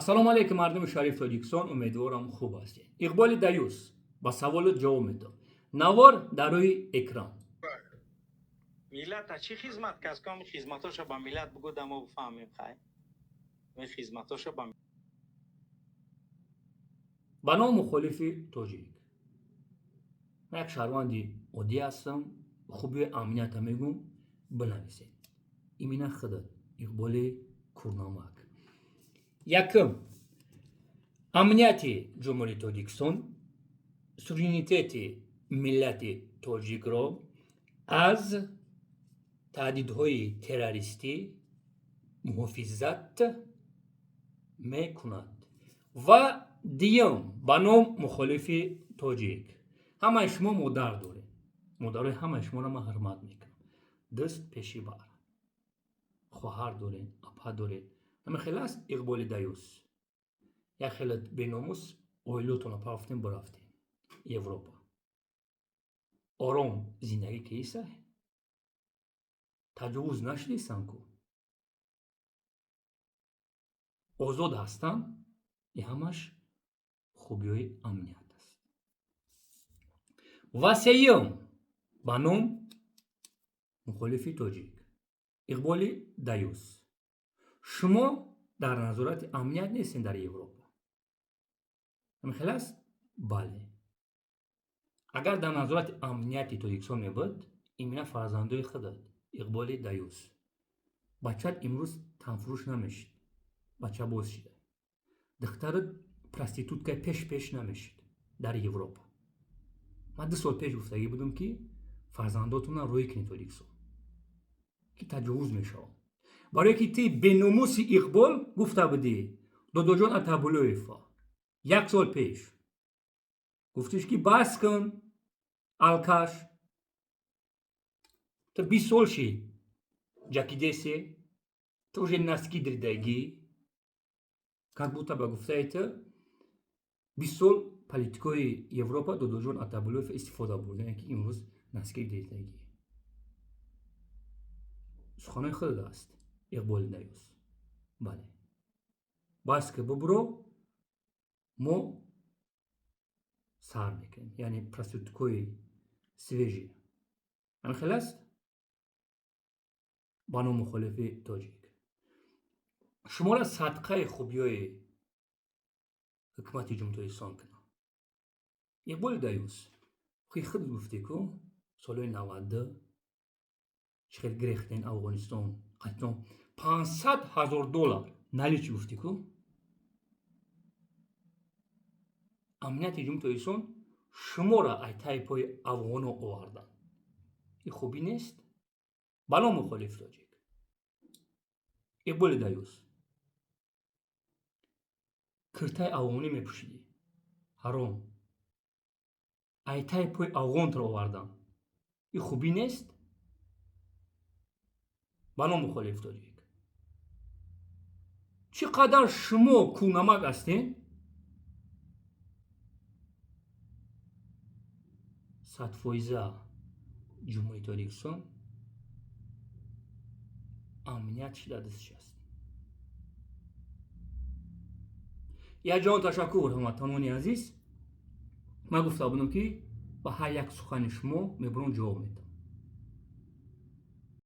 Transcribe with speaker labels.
Speaker 1: Ассалому алайкум, мардуми шариф Тоҷикистон, умедворам, хуб ҳастед. Иқболи Даюс ба саволот ҷавоб медод. Навор дар рӯи экран.
Speaker 2: Миллата чӣ хизмат кас ком хизматоша ба миллат бугӯ, да мо бифаҳмем. Хай, хизматоша ба
Speaker 1: Ба ном мухолифи тоҷик, ман як шаҳрванди оддӣ ҳастам. Хубии амнията мегӯм, бинависед. Имина худат, Иқболи курнамак. Якум, амнияти Ҷумҳурии Тоҷикистон, суверенитети миллати тоҷикро аз таҳдидҳои террористӣ муҳофизат мекунад. Ва дуюм, ба ном мухолифи тоҷик, ҳамаи шумо модар доред, модарои ҳамаи шуморо ман ҳурмат мекунам. Дӯст пеши бар, хоҳар доред, апа доред. Ҳама хеле аст. Иқболи Даюс, як хеле беномус оилотонро парафтем, бирафтем Европа, ором зиндагӣ кииса, таҷовуз нашудисан ку, озод ҳастанд. И ҳамаш хубиҳои амният аст. Ва сеюм, ба ном мухолифи тоҷик, Иқболи Даюс, шумо дар назорати амният нестед дар Европа. Ҳамин хел аст? Бале. Агар дар назорати амнияти Тоҷикистон мебуд, имина фарзандои худат, Иқболи Даюс, бачат имрӯз танфурӯш намешид, бачабоз шида, духтарат проституткаи пеш пеш намешид дар Европа. Ман 2 сол пеш гуфтагӣ будам, ки фарзандотонро рӯй кунед Тоҷикистон, ки таҷовуз мешавад, барое ки ти беномуси Иқбол гуфта будӣ Додоҷон Атабулоева як сол пеш гуфтиш, ки бас кун, алкаш, ту 20 сол шид ҷакидесе, ту уже носки дридагӣ, как будто ба гуфтаи ту 20 сол политикои Европа Додоҷон Атабулоев истифода бурда, ки имрӯз носки дридагӣ. Суханои худат аст, Иқболи Даюс. Бале, бас ки бубуро, мо сар мекунем, яъне проституткои свежий. Ҳамин хел аст? Ба ном мухолифи тоҷик, шуморо садқаи хубиҳои ҳукумати Ҷумҳурии Тоҷикистон кунам. Иқболи Даюс, хи худ гуфтӣ ку, солҳои 92 чӣ хел гирехтен Афғонистон, қатон 500 000 доллар наличи гуфтӣ ку. Амнияти Ҷумҳурии Тоҷикистон шуморо ай таи пои афғоно овардан, ин хубӣ нест? Ба ном мухолиф тоҷик, Иқболи Даюс, киртаи афғонӣ мепӯшидӣ, ҳаром, ай таи пои афғонтро овардан, ин хубӣ нест? Ба ном мухолиф тоҷик, чӣ қадар шумо кӯнамак ҳастен, 100%-а Ҷумҳурии Тоҷикистон амният шида дастш аст. Як ҷаҳон ташаккур, ҳамватанони азиз. Ман гуфта будам, ки ба ҳар як сухани шумо мебурам, ҷавоб медам.